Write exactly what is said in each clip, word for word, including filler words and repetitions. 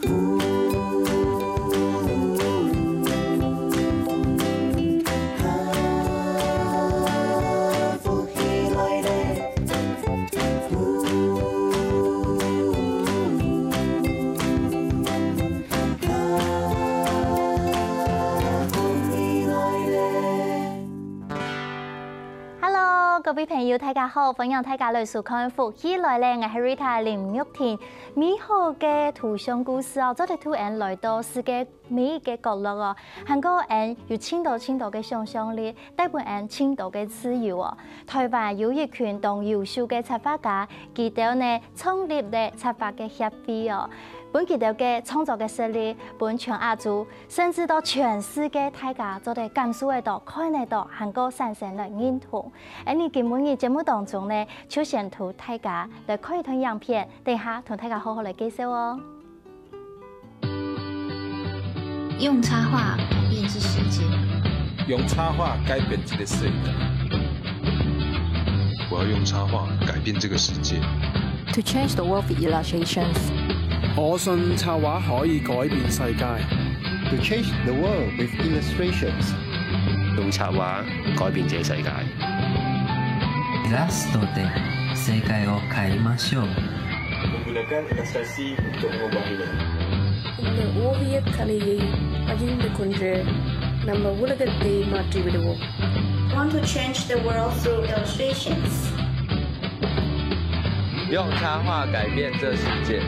Hello，各位朋友，大家好！歡迎大家來收看《福氣來了》，𠊎係Rita林玉婷。美好个圖像故事哦，做得渡𠊎來到世界每一个角落哦，還過𠊎有盡多盡多个想像力，帶分𠊎盡多个自由哦。臺灣有一群當優秀个插畫家，佢兜呢創立了插畫个協會哦，分佢兜个創作个實力，分全亞洲，甚至到全世界，大家做得感受得到、看得到，還過產生了認同。恁呢今晡日節目當中呢，就先同大家來看一段影片，等下同大家好好來介紹哦。 用插畫改變這世界。用插畫改變這个世界。我要用插畫改變這個世界。 To change the world with illustrations. 我信插畫可以改變世界。 To change the world with illustrations. 用插畫改變這世界。 Ilas tote, sekai o kaimashou. Menggunakan ilustrasi untuk mengubah dunia. இந்த ஓவியக் கலையை பகிர்ந்து கொண்டு நம்ம உலகத்தை மாற்றி விடுவோம். Want to change the world through illustrations. 用插畫改變這世界。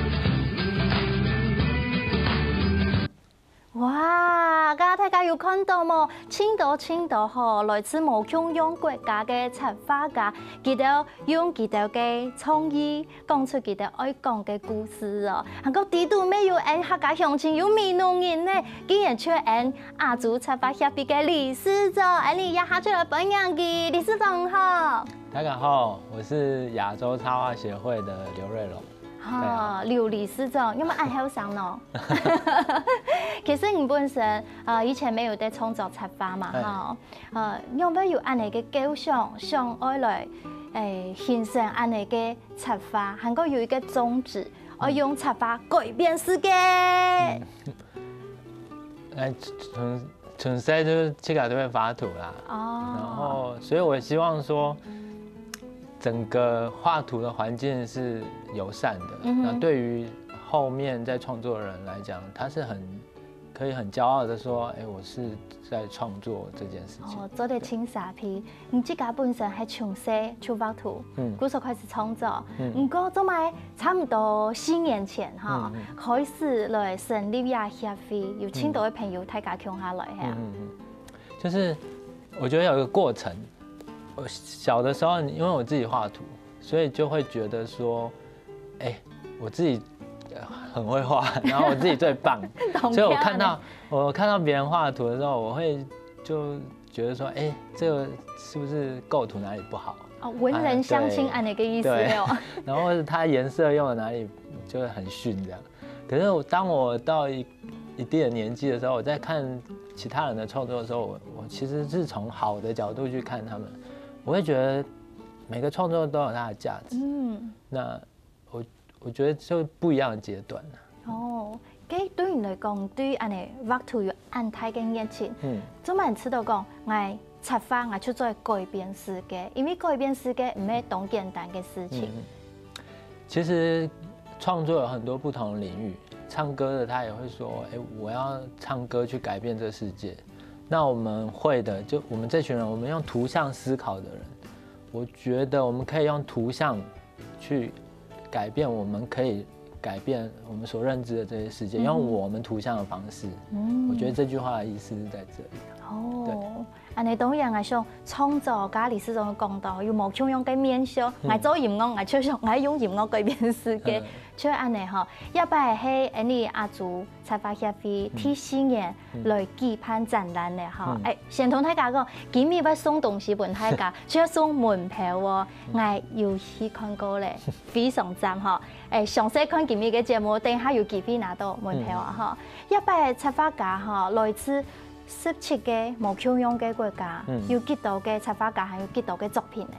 哇，該大家有看到無？盡多盡多吼，來自無共樣國家个插畫家，佢兜用佢兜个創意，講出佢兜愛講个故事哦。還過裡肚乜有𠊎客家鄉親有美濃人呢，竟然就𠊎亞洲插畫協會个理事長，𠊎俚這下就來歡迎佢，理事長好。大家好，我是亞洲插畫協會的劉瑞隆。 哈，劉理事長，有無恁後生呢？其實你本身呃以前乜有在創作插畫嘛，哈，呃，仰會有恁呢个構想，想愛來誒形成恁呢个插畫，還過有一个宗旨，愛用插畫改變世界。哎，從從細就是自家都會畫圖啦，哦，然後所以我希望說，整個畫圖的環境是友善的，嗯、那對於後面在創作的人來講，他是很可以很驕傲的說，哎，我是在創作這件事情。哦，做得盡沙鼻。 你自家本身係從細就畫圖，嗯，故所開始創作，嗯，毋過做麼个差毋多四年前哈，嗯嗯、開始來成立這協會，有盡多个朋友大家共下來係啊。嗯嗯，就是我覺得有一個過程，我小的時候因為我自己畫圖，所以就會覺得說，哎，我自己很會畫，然後我自己最棒，所以我看到我看到別人畫圖的時候，我會就 覺得說，哎，這個是不是構圖哪裡不好？哦，文人相輕恁呢个意思哦。然後它顏色用的哪裡就會很遜這樣。可是我當我到一一定的年紀的時候，我在看其他人的創作的時候，我我其實是從好的角度去看他們，我會覺得每個創作都有它的價值。嗯，那 我我覺得就不一樣的階段。哦，該對你來講，對恁呢畫圖有恁大个熱情，嗯，做麼个知道講，𠊎插畫𠊎就做改變世界，因為改變世界毋係當簡單个事情。嗯、其實創作有很多不同的領域，唱歌的他也會說，哎，我要唱歌去改變這世界。那我們會的，就我們這群人，我們用圖像思考的人，我覺得我們可以用圖像 去改變我們可以改變我們所認知的這些世界，嗯、用我們圖像的方式。嗯、我覺得這句話的意思是在這裡。哦，恁呢當然𠊎想創作，頭先理事長講到有無共樣个面向，嗯、𠊎做音樂，𠊎就想𠊎用音樂改變世界，嗯、就恁呢吼。這擺係𠊎俚亞洲 插畫協會第四年來舉辦展覽了吼。哎，先同大家講，今日會送東西分大家，就係送門票哦。𠊎有去看過了，非常讚吼。哎，詳細看今日个節目，等下有機會拿到門票啊吼。這擺插畫家吼，來自十七个無共樣个國家，有幾多个插畫家，還有幾多个作品呢？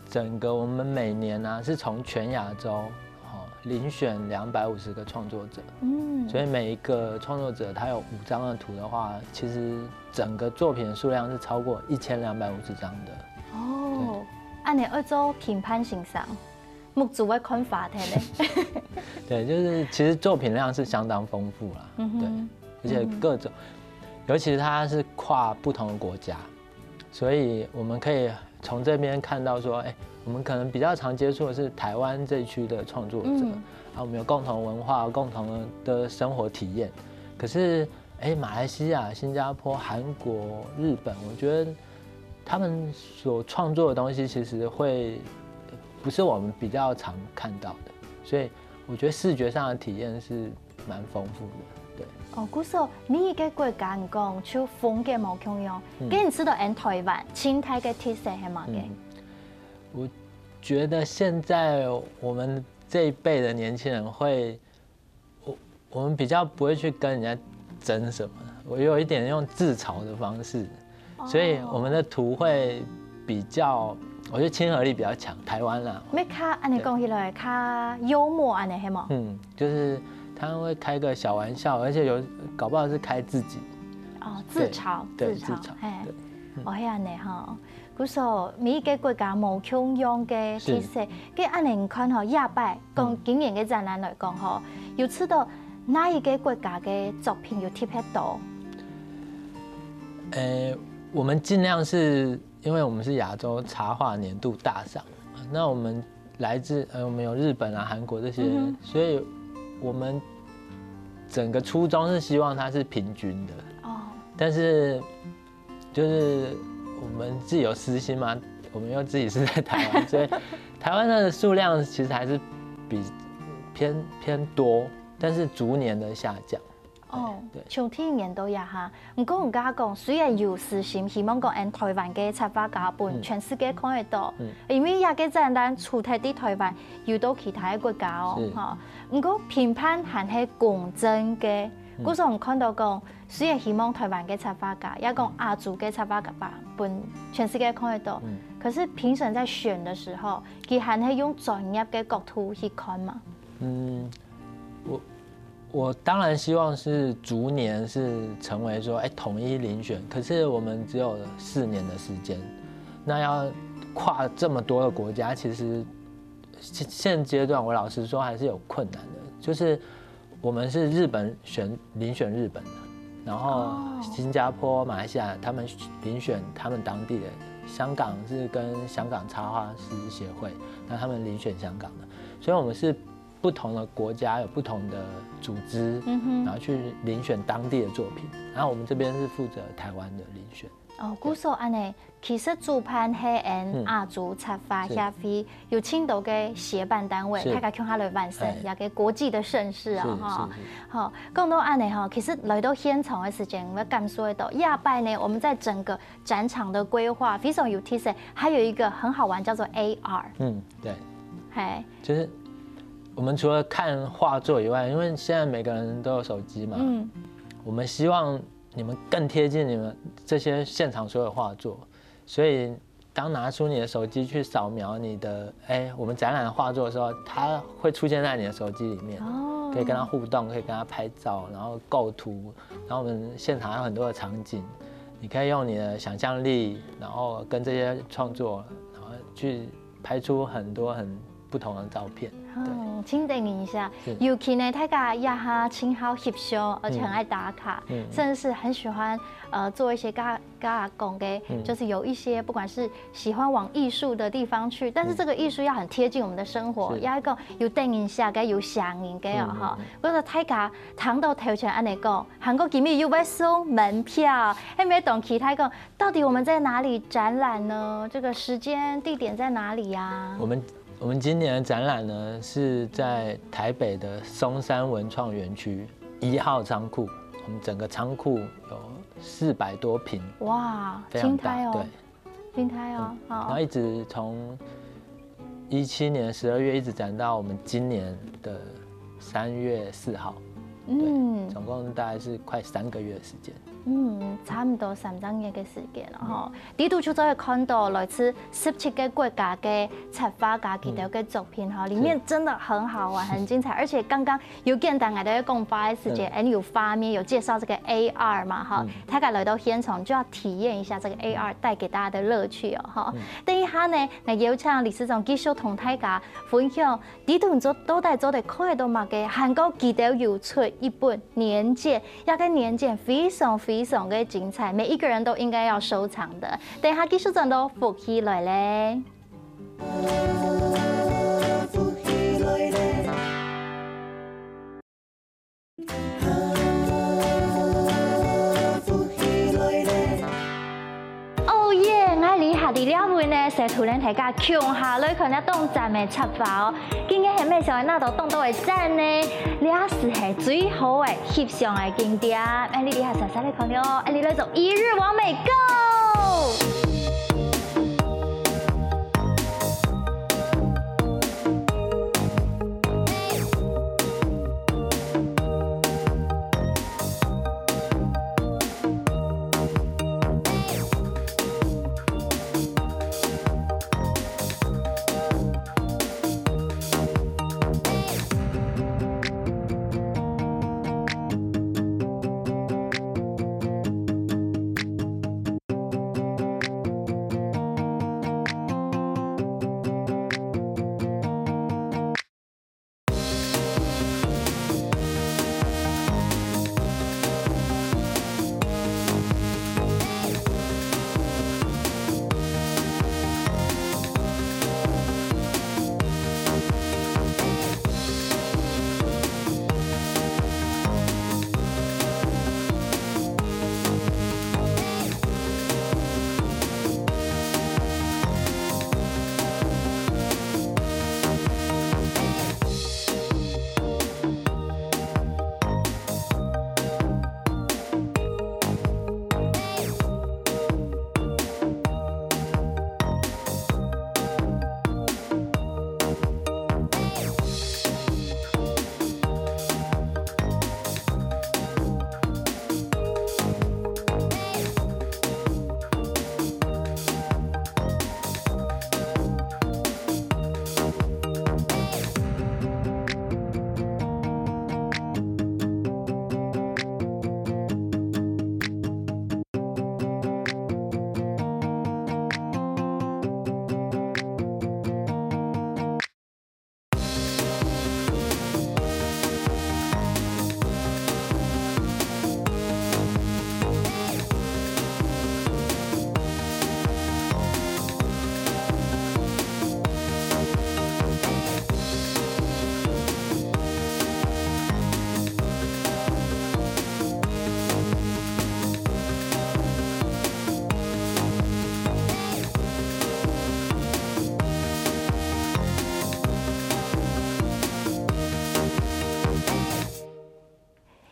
整個我們每年啊是從全亞洲，哦，遴选两百五十个创作者，嗯，所以每一个创作者他有五张的图的话，其实整个作品的数量是超过一千两百五十张的。哦，恁呢愛做评判先生，目珠會看花忒咧。对，就是其实作品量是相当丰富啦，嗯哼对，而且各种，尤其是它是跨不同的国家，所以我们可以从这边看到说，哎，我们可能比较常接触的是台湾这一区的创作者，嗯啊，我们有共同文化、共同的生活体验，可是，哎，马来西亚、新加坡、韩国、日本，我觉得他们所创作的东西其实会不是我们比较常看到的，所以我觉得视觉上的体验是蛮丰富的。对，哦，故所每一个国家你讲就风格无共样，嗯，跟你知道俺台湾清代个特色系嘛个？嗯，我觉得现在我们这一辈的年轻人会，我我们比较不会去跟人家争什么，我有一点用自嘲的方式，所以我们的图会比较，我觉得亲和力比较强，台湾啦。没卡，按你讲起来，卡幽默按呢，系吗？嗯，就是他会开个小玩笑，而且有搞不好是开自己。哦，自嘲，对，自嘲，自嘲，嘿，对。哦，系按呢哈。故所每一个国家无共样个特色，个按呢你看吼，亚拜讲今年个展览来讲吼，有知道哪一个国家个作品有特别多？呃，我们尽量是因为我们是亚洲插画年度大赏，那我们来自呃，我们有日本啊、韩国这些，所以我们整个初衷是希望它是平均的。哦，但是就是我们自己有私心嘛，我们又自己是在台湾，所以台湾的数量其实还是比偏偏多，但是逐年的下降。哦，像第一年都一样哈。毋过人家讲，虽然有私心，希望讲，俺台湾个插画家分全世界看得到，因为这个展览除忒在台湾，有到其他个国家哦，哈。毋过评判还是公正个，故所看到讲，虽然希望台湾个插画家，也讲亚洲个插画家分全世界看得到，可是评审在选的时候，佢还是用专业个角度去看嘛。嗯，我我当然希望是逐年是成为说，哎，统一遴选。可是我们只有四年的时间，那要跨这么多的国家，其实现现阶段我老实说还是有困难的。就是我们是日本选遴选日本的，然后新加坡、马来西亚他们遴选他们当地的，香港是跟香港插画师协会，那他们遴选香港的，所以我们是不同的国家有不同的组织，然后去遴选当地的作品，然后我们这边是负责台湾的遴选。哦，故所按呢，其实主办系俺亚洲插画协会有真多个协办单位，大家共下来完成一个国际的盛事啊，哈。好，讲到按呢哈，其实来到现场的时间，我们感受得到，亚拜呢，我们在整个展场的规划非常有特色，还有一个很好玩，叫做A R。嗯，对，嘿，就是我们除了看画作以外，因为现在每个人都有手机嘛，嗯，我们希望你们更贴近你们这些现场所有画作，所以当拿出你的手机去扫描你的，哎，我们展览的画作的时候，它会出现在你的手机里面，哦，可以跟它互动，可以跟它拍照，然后构图，然后我们现场还有很多的场景，你可以用你的想象力，然后跟这些创作，然后去拍出很多很不同的照片。哦，请等一下，尤其呢，大家也哈真好翕相，而且很爱打卡，甚至是很喜欢呃做一些跟大家讲的，就是有一些不管是喜欢往艺术的地方去，但是这个艺术要很贴近我们的生活，要一个有等一下个有响应个哦哈。不过大家谈到头前按呢讲，韩国今日又要送门票，还没懂其他讲。 到底我们在哪里展览呢？这个时间地点在哪里呀？我们我们今年的展览呢是在台北的松山文创园区一号仓库，我们整个仓库有四百多平，哇，非常大，对，青苔哦，青苔哦，好，然后一直从一七年十二月一直展到我们今年的三月四号，嗯，总共大概是快三个月的时间。嗯，差毋多三隻月个時間了吼。裡肚就做得看到來自十七个國家个插畫家佢兜个作品吼，裡面真的很好玩，很精彩，而且剛剛有簡單个講法个時間，嗯。哎，有畫面，有介紹這個A R嘛哈，嗯。大家來到現場就要體驗一下這個A R帶給大家的樂趣哦哈。嗯。等一下呢，來邀請理事長繼續同大家分享 裡肚做，到底做得看得到麼个？還過佢兜有出一本年鑑，這個年鑑非常非常个精彩，每一個人都應該要收藏的。等一下繼續轉到福氣來了。哦耶！𠊎這下在這位呢，就同大家共下來看這當讚个插畫哦。今日係無想到拿到當多个讚呢，這就係最好个翕相个景點。𠊎這下煞煞來看哦，𠊎這來做一日完美，Go！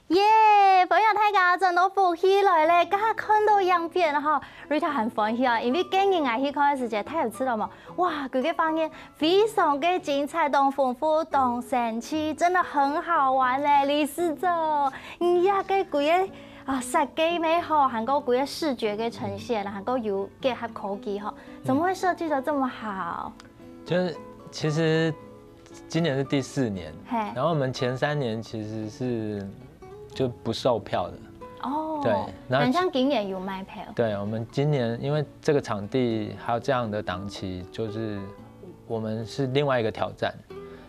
耶！歡迎大家轉到福氣來了，剛剛看到影片吼，Rita很歡喜啊，因為今日𠊎去看个時節，大家有知道無？哇，佢个畫面非常个精彩，當豐富，當生趣，真的很好玩嘞，理事長。你這个規个啊設計乜好，還過規个視覺个呈現，還過有結合科技吼，怎麼會設計得這麼好？就是其實今年是第四年，嘿。然後我們前三年其實是就不售票的。哦，對，那很像今年有賣票。對，我們今年因為這個場地還有這樣的檔期，就是我們是另外一個挑戰。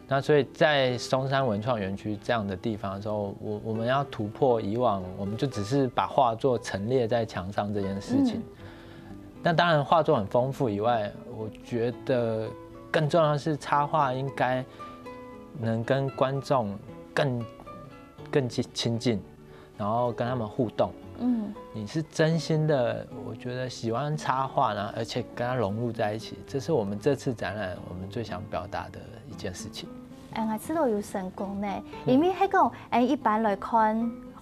那所以在松山文創園區這樣的地方的時候，我，我們要突破以往，我們就只是把畫作陳列在牆上這件事情。嗯。那當然畫作很豐富以外，我覺得更重要的是插畫應該能跟觀眾更，更親，親近，然後跟他們互動。嗯。你是真心的，我覺得喜歡插畫呢，而且跟它融入在一起，這是我們這次展覽我們最想表達的一件事情。哎，𠊎知道有成功呢，嗯。因為係講，哎，一般來看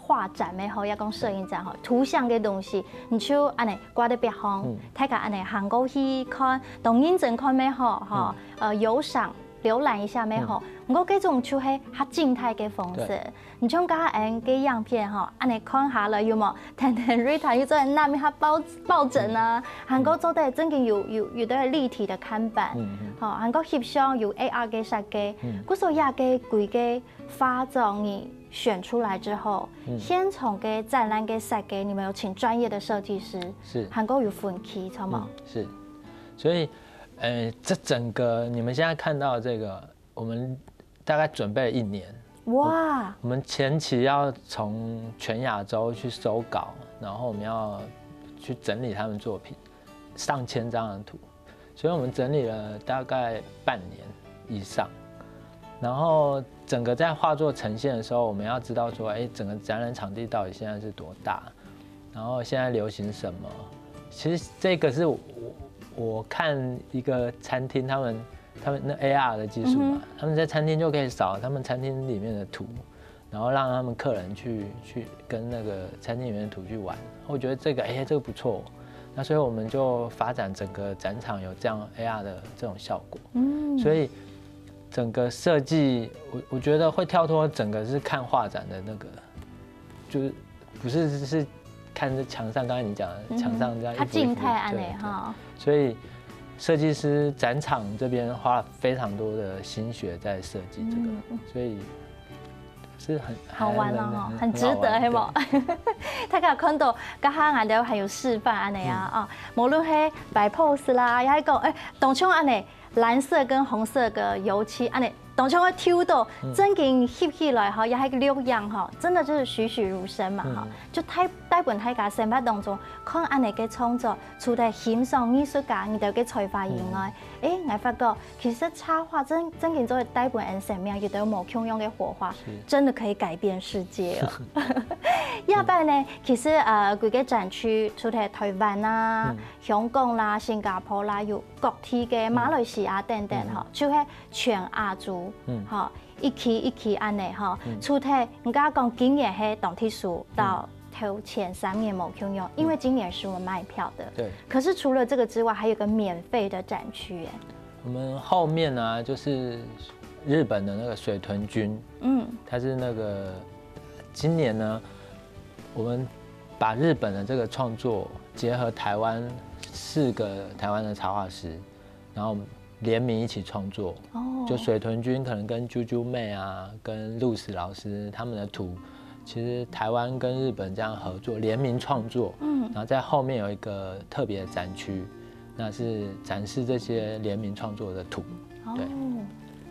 畫展乜好，也講攝影展吼，圖像个東西，你就恁呢掛在壁項，嗯。大家恁呢行過去看，當認真看乜好，吼，嗯。呃，有賞浏覽一下乜好，毋過這種就係較靜態个方式。你像剛剛恁个樣片吼，恁呢看下來有無？天天Rita又在那邊他抱抱枕啊，還過做得正經有有有的立體的看板，吼，還過翕相有A R个設計，故所這个規个畫作你選出來之後，現場个展覽个設計，你們有請專業的設計師，是還過有分期，著無？是，所以呃，這整個你們現在看到這個，我們大概準備了一年。哇，我們前期要從全亞洲去收稿，然後我們要去整理他們作品，上千張的圖，所以我們整理了大概半年以上。然後整個在畫作呈現的時候，我們要知道說，哎，整個展覽場地到底現在是多大，然後現在流行什麼。其實這個是我我看一個餐廳，他們他們那 A R 的技術嘛，他們在餐廳就可以掃他們餐廳裡面的圖，然後讓他們客人去去跟那個餐廳裡面的圖去玩。我覺得這個哎，這個不錯，那所以我們就發展整個展場有這樣 A R 的這種效果。嗯，所以整個設計，我我覺得會跳脫整個是看畫展的那個，就是不是是看這牆上，剛才你講的墙上這樣一幅一幅，較靜態恁呢哈。所以設計師展場這邊花了非常多的心血在設計這個，所以是很好玩了哈，很值得，係無？大家看到，剛剛𠊎兜還有示範恁呢啊，哦，無論係擺 pose 啦，也係講，哎，當像恁呢，藍色跟紅色的油漆，恁呢，當像會抽到，正經翕起來哈，也係錄影哈，真的就是栩栩如生嘛哈，就帶帶分大家生活當中看恁呢个創作，除了欣賞藝術家你兜个才華以外，哎，𠊎發覺其實插畫真正經做得帶分人生命，有兜無共樣个火花，真的可以改變世界哦。要不然呢，其實呃，規個展區除了台灣啊、香港啦、新加坡啦，有各地个馬來西亞等等吼，就係全亞洲，吼，一區一區恁呢吼。除了人家講今年係當特殊到頭前三年無共樣，因為今年是我們賣票的。對。可是除了這個之外，還有個免費的展區耶。我們後面呢，就是日本的那個水豚君，嗯，他是那個今年呢，我們把日本的這個創作結合台灣四個台灣的插畫師，然後聯名一起創作。哦，就水豚君可能跟啾啾妹啊，跟露絲老師他們的圖，其實台灣跟日本這樣合作聯名創作，嗯，然後在後面有一個特別的展區，那是展示這些聯名創作的圖。對。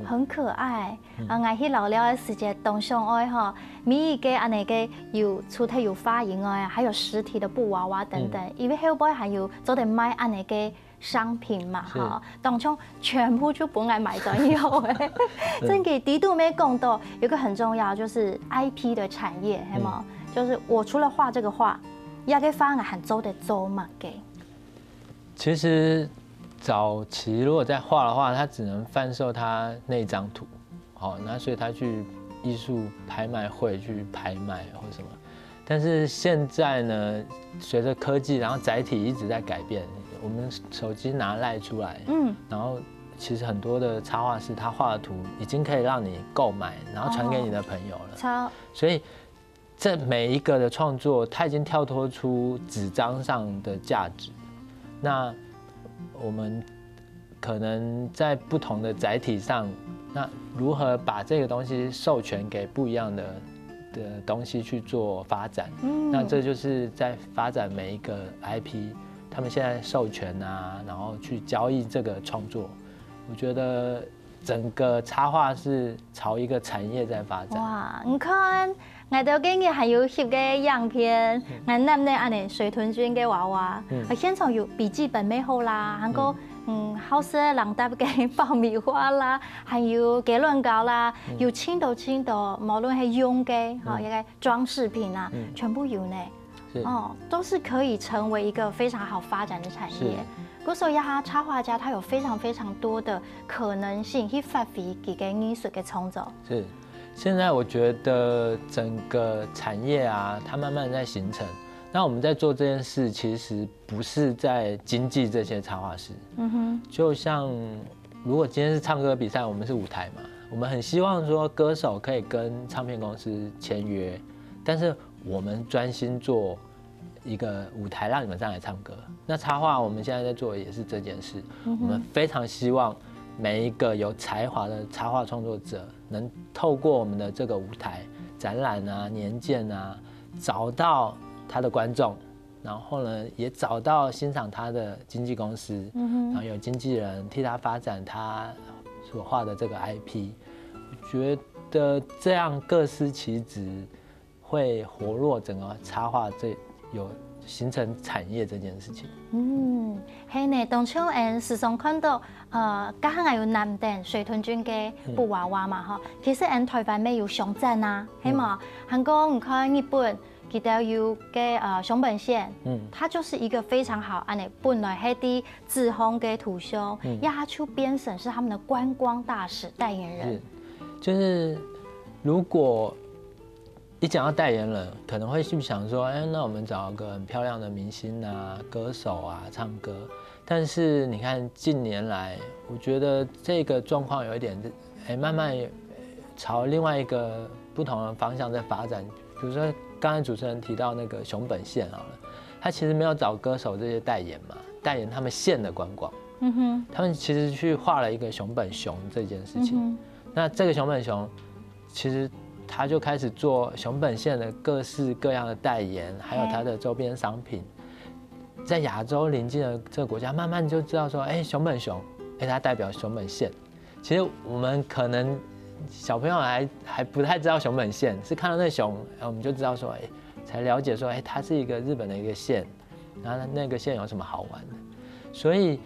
很可愛。啊，𠊎去尞尞个時節，當想愛吼，每一個恁呢个有除忒有畫以外，還有實體的布娃娃等等，因為後背還有做得賣恁呢个商品嘛，吼，當中全部就分𠊎買轉以後，真个底肚沒講到，有個很重要，就是I P的產業，係無？就是我除了畫這個畫，這個畫𠊎還做得做麼个？ 其實早期如果在畫的話，它只能販售它那張圖，好，那所以他去藝術拍賣會去拍賣或什麼。但是現在呢，隨著科技，然後載體一直在改變，我們手機拿LINE出來，嗯，然後其實很多的插畫師他畫的圖已經可以讓你購買，然後傳給你的朋友了。超所以這每一個的創作，它已經跳脫出紙張上的價值。那我們可能在不同的載體上，那如何把這個東西授權給不一樣的的東西去做發展？嗯，那這就是在發展每一個I P，他們現在授權啊，然後去交易這個創作。我覺得整個插畫是朝一個產業在發展。哇，你看，𠊎兜今日還有翕个影片，𠊎揇呢恁呢水豚君个娃娃，啊，現場有筆記本乜好啦，還過，嗯，好食个零嗒个爆米花啦，還有雞卵糕啦，有盡多盡多，無論係用个，吼，一個裝飾品啊，全部有呢。 哦，都是可以成為一個非常好發展的產業。故所以啊，插畫家他有非常非常多的可能性去發揮佢个藝術个創作。是，現在我覺得整個產業啊，它慢慢在形成。那我們在做這件事，其實不是在經紀這些插畫師，嗯哼，就像如果今天是唱歌比赛，我们是舞台嘛，我们很希望说歌手可以跟唱片公司签约，但是我们专心做一个舞台，让你们上来唱歌。那插画我们现在在做的也是这件事，我们非常希望每一个有才华的插画创作者，能透过我们的这个舞台展览啊、年鉴啊，找到他的观众，然后呢，也找到欣赏他的经纪公司，然后有经纪人替他发展他所画的这个I P。我觉得这样各司其职，会活络整个插画这有形成产业这件事情。嗯，係呢，當初𠊎時常看到，呃，該下有南電水豚君个布娃娃嘛，吼，其實𠊎台灣乜有商展啊，係嘛？還過你看日本，佢兜有个呃熊本縣，嗯，它就是一个非常好，恁呢本來係在紙風个圖像，嗯，一下就變成是他们的观光大使代言人。是，就是如果一讲到代言人，可能会去想说，哎，那我们找个很漂亮的明星啊、歌手啊、唱歌。但是你看近年来，我觉得这个状况有一点，哎，慢慢朝另外一个不同的方向在发展。比如说，刚才主持人提到那个熊本县好了，他其实没有找歌手这些代言嘛，代言他们县的观光。嗯哼，他们其实去画了一个熊本熊这件事情。那这个熊本熊，其实他就开始做熊本县的各式各样的代言，还有它的周边商品。在亚洲邻近的这个国家，慢慢就知道说，哎，熊本熊，哎，它代表熊本县。其实我们可能小朋友还还不太知道熊本县，是看到那熊，哎，我们就知道说，哎，才了解说，哎，它是一个日本的一个县，然后那个县有什么好玩的。所以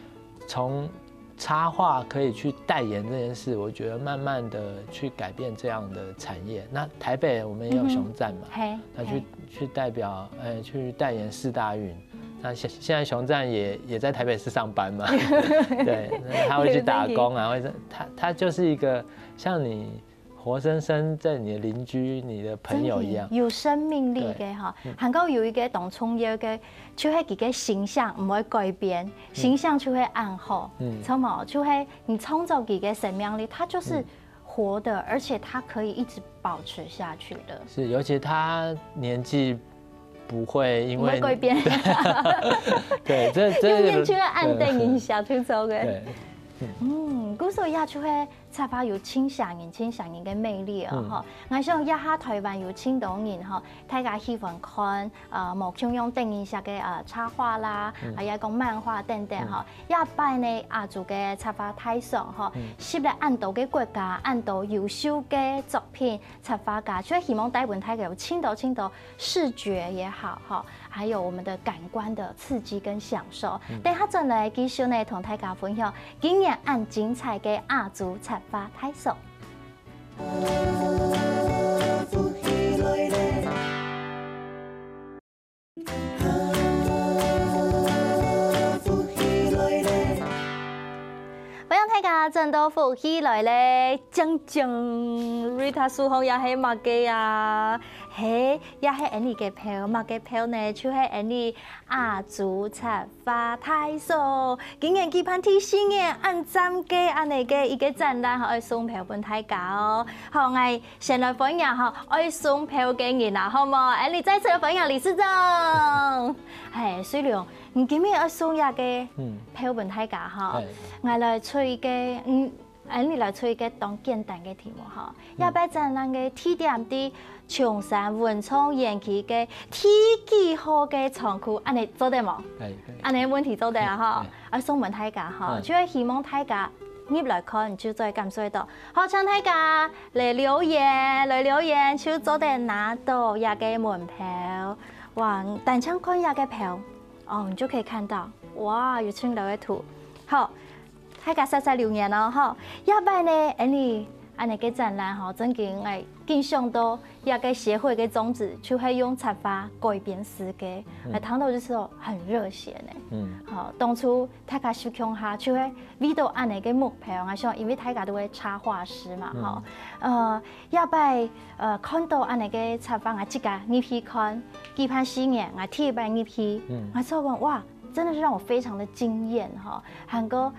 从插画可以去代言这件事，我觉得慢慢的去改变这样的产业。那台北我们也有熊展嘛，那去去代表，呃，去代言世大运。那现现在熊展也也在台北市上班嘛，对，那他会去打工啊，或者他他就是一个像你活生生在你的邻居、你的朋友一样，有生命力个哈。还过有一个当重要个，就系佢个形象毋会改变，形象就会恁好，嗯，知道吗？就会你创造佢个生命力，它就是活的，而且它可以一直保持下去的。是，尤其他年纪不会因为不会改变，对，这这永远就会恁等一下，就走个。对，嗯，故所以就会 插花有盡多人、盡多人个魅力啊，吼！𠊎想這下台灣有盡多人吼，大家喜歡看呃無共樣等一下个呃插畫啦，還有講漫畫等等吼。這擺呢，亞洲个插畫大賞吼，吸了恁多个國家、恁多優秀个作品、插畫家，就希望帶分大家有盡多盡多視覺也好，吼，還有我們的感官的刺激跟享受。等下轉來繼續呢，同大家分享 今年恁精彩个亞洲插畫大賞。歡迎大家轉到福氣來了，鏘鏘，Rita手項這係麼个啊？係，這係𠊎俚个票，麼个票呢？就係𠊎俚 亞洲插畫大賞，今年舉辦第四年，恁讚个恁呢个一个展覽，吼，愛送票分大家哦。好，𠊎先來歡迎吼，愛送票个人啊，好無？𠊎俚再次歡迎理事長。嘿，水龍，你今日愛送這个票分大家吼，𠊎來出一个，嗯， 𠊎俚來出一个當簡單个題目吼，這擺展覽个地點在松山文創園區个第幾號个倉庫，恁呢做得無？恁呢問題做得啊吼，愛送分大家吼，就係希望大家入來看就做得感受到。好，請大家來留言，來留言就做得拿到這个門票。哇，單淨看這个票，哦，你就可以看到，哇，有盡多个圖。好， 大家煞煞留言哦，吼。這擺呢，𠊎俚恁呢个展覽吼，正經𠊎感受到這个協會个宗旨，就係用插畫改變世界。𠊎聽到就係說很熱血呢。嗯，好，當初大家集共下就係為到恁呢个目標，𠊎想因為大家都係插畫師嘛，吼。呃，這擺呃看到恁呢个插畫，𠊎自家入去看，舉辦四年，𠊎第一擺入去，𠊎就講哇，真的是讓我非常的驚豔哈。還過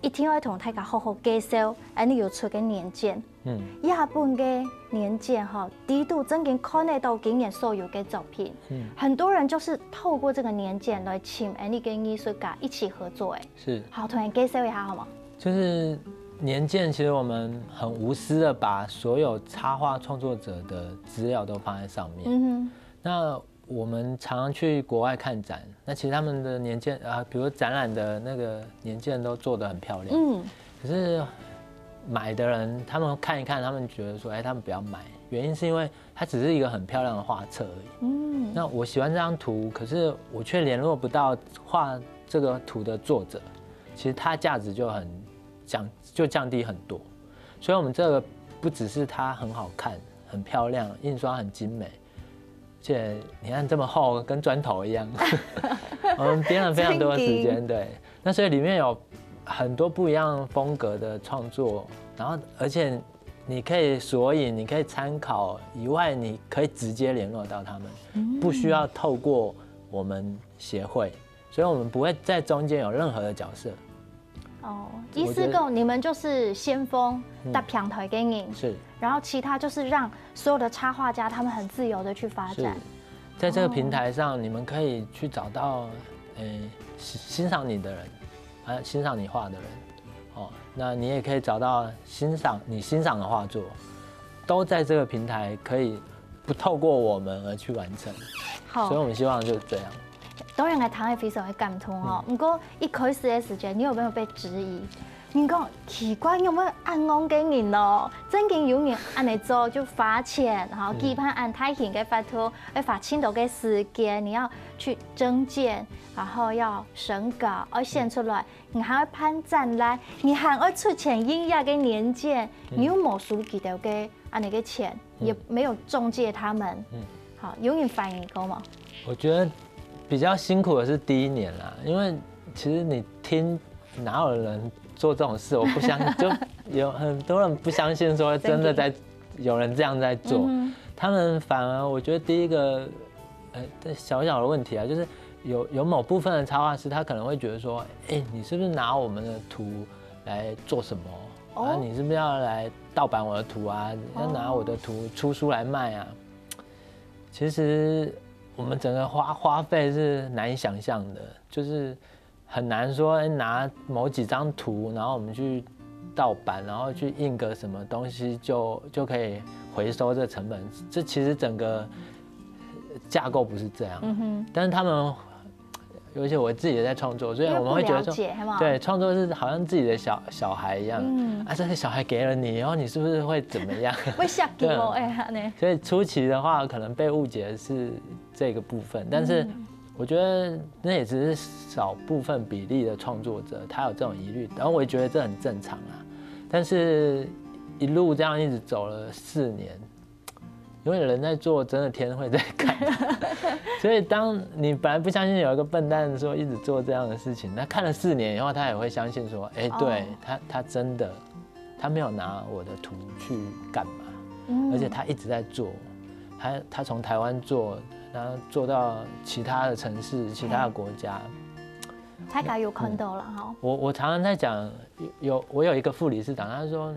一定要同大家好好介绍，恁呢有出个年鉴。嗯，這本个年鉴吼，裡肚正經看得到今年所有个作品。嗯，很多人就是透過這個年鑑來尋恁呢个藝術家一起合作，哎。是。好，同人介绍一下好嗎？就是年鉴，其實我們很無私的把所有插畫創作者的資料都放在上面。嗯哼。那我們常常去國外看展，那其實他們的年鉴啊，比如展覽的那個年鉴都做得很漂亮。嗯，可是買的人他們看一看，他們覺得說，哎，他們不要買，原因是因為它只是一個很漂亮的畫冊而已。嗯，那我喜歡這張圖，可是我卻聯絡不到畫這個圖的作者，其實它價值就很降就降低很多。所以我們這個不只是它很好看、很漂亮，印刷很精美，而且你看這麼厚，跟磚頭一樣。我們編了非常多的時間，對。那所以裡面有很多不一樣風格的創作，然後而且你可以索引，你可以參考以外，你可以直接聯絡到他們，不需要透過我們協會，所以我們不會在中間有任何的角色。哦，意思講你們就是先鋒，搭平台个人，是，然後其他就是讓所有的插畫家他們很自由的去發展。在這個平台上，你們可以去找到，呃，欣欣賞你的人，啊，欣賞你畫的人，哦，那你也可以找到欣賞你欣賞的畫作，都在這個平台可以不透過我們而去完成。好，所以我們希望就是這樣。當然，𠊎聽了非常的感動哦。嗯，不過一開始的時間，你有沒有被質疑？你講奇怪，有沒有恁戇个人哦？正經有人恁呢做，就花錢，然後舉辦恁大型个活動，要花盡多个時間，你要去徵件，然後要審稿，要選出來，你還要辦展覽，你還要出錢印這个年鑑，你又無收佢兜个恁呢个錢，也沒有中介他們。嗯，好，有人反映過嗎？我覺得比較辛苦的是第一年啦，因為其實你聽哪有人做這種事，我不相就有很多人不相信說真的在有人這樣在做，他們反而我覺得第一個呃小小的問題啊，就是有有某部分的插畫師他可能會覺得說，哎，你是不是拿我們的圖來做什麼？啊，你是不是要來盜版我的圖啊？要拿我的圖出書來賣啊？其實我們整個花花費是難以想象的，就是很難說，哎，拿某幾張圖，然後我們去盜版，然後去印個什麼東西就就可以回收這成本。這其實整個架構不是這樣。嗯哼，但是他們。而且我自己也在創作，所以我們會覺得說，對，創作是好像自己的小小孩一樣，嗯，啊，這個小孩給了你以後，你是不是會怎麼樣？會嚇到哦，哎，呢。所以初期的話，可能被誤解的是這個部分，但是我覺得那也只是少部分比例的創作者，他有這種疑慮，然後我也覺得這很正常啊。但是一路這樣一直走了四年，因為人在做，真的天會在看。所以當你本來不相信有一個笨蛋說一直做這樣的事情，那看了四年以後，他也會相信說，哎，對，他他真的，他沒有拿我的圖去幹嘛，而且他一直在做，他他從台灣做，然後做到其他的城市、其他的國家。大家有看到了哈。我我常常在講，有我有一個副理事長，他說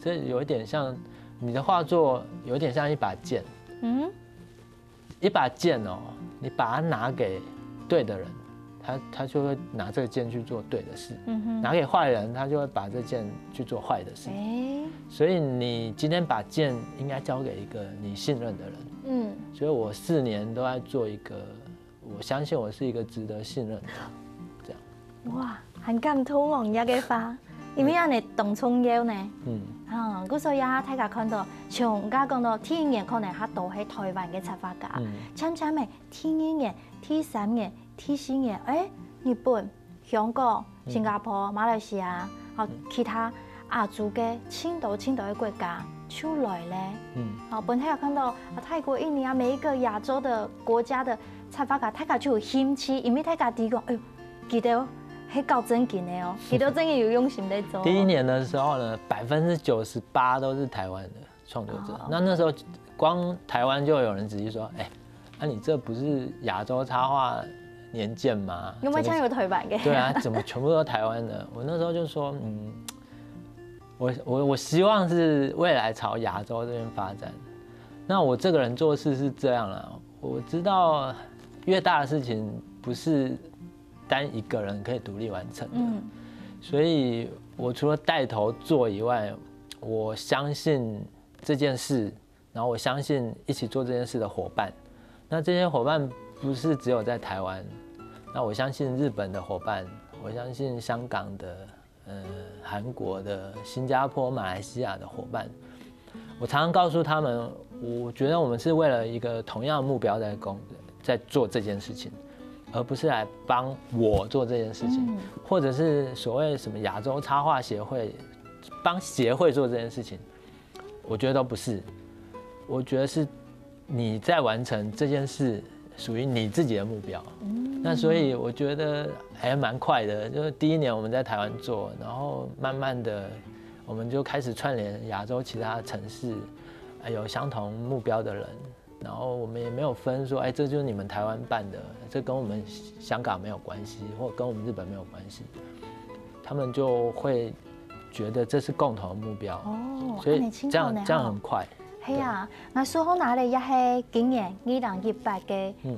這有一點像你的畫作，有點像一把劍。嗯，一把劍哦，你把它拿給對的人，他他就會拿這個劍去做對的事；拿給壞人，他就會把這劍去做壞的事。所以你今天把劍應該交給一個你信任的人。嗯，所以我四年都在做一個我相信我是一個值得信任的人，這樣。哇，很感動哦，你這個話，因為恁呢當重要呢。嗯，啊，故所以啊，大家看到，像你剛講到，第一年可能較多係台灣个插畫家，漸漸个第二年、第三年、第四年，哎，日本、香港、新加坡、馬來西亞，好，其他亞洲个盡多盡多个國家就來咧。嗯，好，本來有看到啊，泰國、印尼啊，每一個亞洲的國家的插畫家，大家就有興趣，因為大家知講，哎喲，佢兜係搞正經个哦，佢兜正經有用心在做。第一年的時候呢，百分之九十八都是台灣的創作者。那那時候光台灣就有人質疑說，哎，那你這不是亞洲插畫年鉴吗？有没有像有台湾的？对啊，怎么全部都台湾的？我那时候就说，嗯，我我我希望是未来朝亚洲这边发展。那我这个人做事是这样啦，我知道越大的事情不是单一个人可以独立完成的，嗯，所以我除了带头做以外，我相信这件事，然后我相信一起做这件事的伙伴。那这些伙伴不是只有在台湾，那我相信日本的伙伴，我相信香港的，呃，韩国的、新加坡、马来西亚的伙伴。我常常告诉他们，我觉得我们是为了一个同样的目标在工，在做这件事情，而不是来帮我做这件事情，嗯，或者是所谓什么亚洲插画协会帮协会做这件事情，我觉得都不是。我觉得是你在完成这件事，属于你自己的目标。嗯，那所以我觉得还蛮快的，就是第一年我们在台湾做，然后慢慢的我们就开始串联亚洲其他城市，还有相同目标的人。然后我们也没有分说，哎，这就是你们台湾办的，这跟我们香港没有关系，或跟我们日本没有关系，他们就会觉得这是共同的目标。哦，所以这样，恁呢真好呢，这样很快。係啊，𠊎所好拿个也係今年二零一八个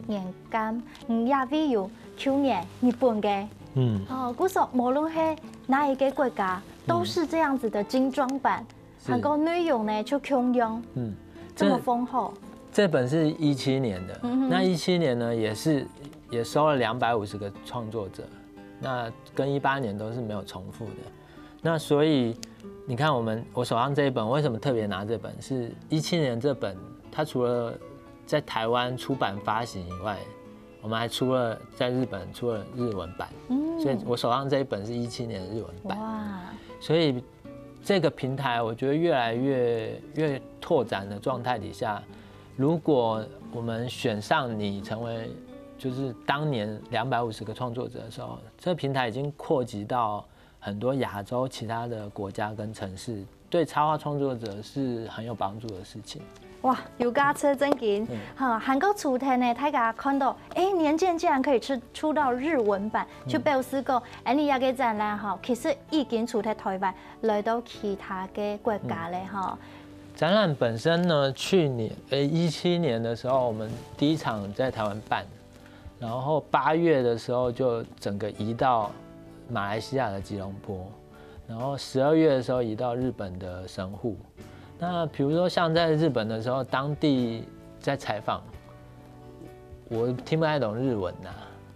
年鑑，嗯，也會有舊年日本个。嗯，哦，故所無論係哪一个國家，都是这样子的精裝版。 還過內容呢就共樣，嗯，這麼豐厚。這本是一七年的，嗯哼，那一七年呢也是也收了两百五十个创作者，那跟一八年都是没有重复的。那所以你看，我们我手上这一本，为什么特别拿这本？是一七年这本，它除了在台湾出版发行以外，我们还出了在日本出了日文版，嗯，所以我手上这一本是一七年的日文版。哇，所以这个平台，我觉得越来越越拓展的状态底下，如果我们选上你成为就是当年两百五十个创作者的时候，这个平台已经扩及到很多亚洲其他的国家跟城市，对插画创作者是很有帮助的事情。哇，有價值真經。嗯，哈，還過除忒呢，大家看到，哎，年鑑竟然可以出出到日文版，就表示講，哎，你這个展覽哈，其實已經除忒台灣，來到其他个國家咧哈。展覽本身呢，去年，呃，一七年的时候，我们第一场在台湾办，然后八月的时候就整个移到马来西亚的吉隆坡，然后十二月的时候移到日本的神户。那比如说像在日本的时候，当地在采访，我听不太懂日文呐，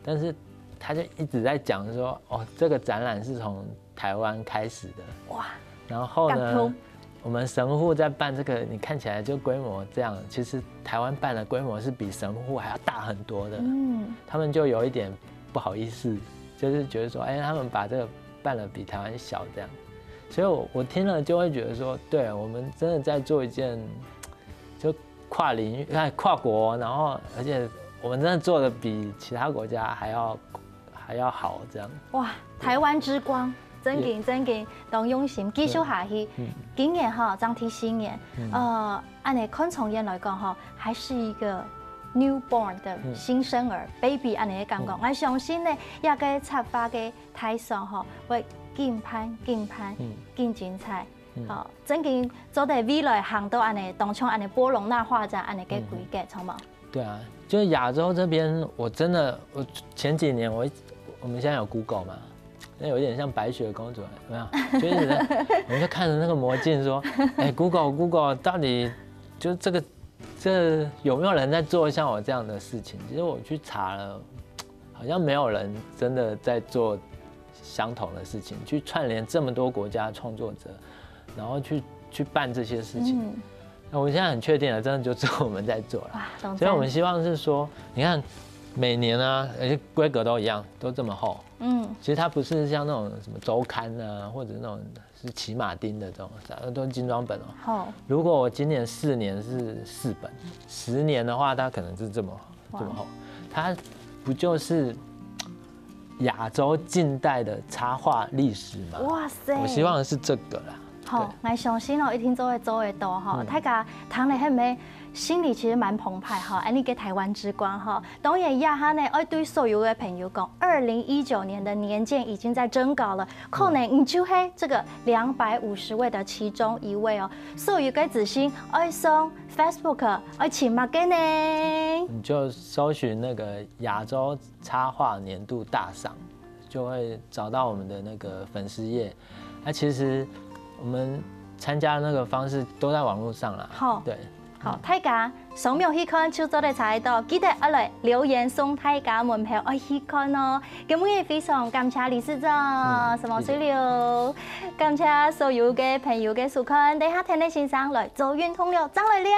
但是他就一直在讲说，哦，这个展览是从台湾开始的。哇，然后呢，我们神户在办这个，你看起来就规模这样，其实台湾办的规模是比神户还要大很多的。嗯，他们就有一点不好意思，就是觉得说，哎，他们把这个办了比台湾小这样。所以我我听了就会觉得说，对，我们真的在做一件就跨领域、哎，跨国，然后而且我们真的做的比其他国家还要还要好这样。哇，台湾之光，真經真經當用心，繼續下去。嗯，今年哈，正第四年，嗯，呃，恁呢看長遠來講哈，還是一个 newborn 的新生儿，嗯，baby 恁呢个感覺。嗯，𠊎相信呢，這个插畫个大賞哈，會緊辦、緊辦、嗯，緊精彩。嗯，好，真經做得未來行到恁呢，當像恁呢波隆納畫展恁呢个規格，嗯，著無？对啊，就是亚洲这边，我真的，我前几年我一我们现在有 Google 嘛，那有点像白雪公主，有没有？就一直在，我们就看着那个魔镜说，哎，Google Google 到底就这个这有没有人在做像我这样的事情？其实我去查了，好像没有人真的在做相同的事情，去串联这么多国家的创作者，然后去去办这些事情。嗯，那我现在很确定了，真的就只有我们在做了。哇，所以我们希望是说，你看每年啊，而且规格都一样，都这么厚。嗯，其实它不是像那种什么周刊啊，或者那种是骑马丁的这种，都是精装本哦。好，如果我今年四年是四本，十年的话，它可能是这么这么厚，它不就是亚洲近代的插画历史吗？哇塞，我希望的是这个啦。好，𠊎相信哦，一定做得做得到哈。大家聽了後面心裡其實蠻澎湃哈，恁呢个台灣之光哈。當然，這下呢，愛對所有个朋友講，二零一九年的年鑑已經在徵稿了，可能你就係這個兩百五十位的其中一位哦。所有个資訊愛上 Facebook，愛尋麼个呢？你就搜尋那個亞洲插畫年度大賞，就會找到我們的那個粉絲頁。那其實我們參加那個方式都在網路上啦。好，對，好，大家掃描去看就做得查得到，記得愛來留言送大家門票愛去看哦。今日非常感謝理事長，什麼水流，感謝所有个朋友个收看，等下天天先生來做運動了，正來尞。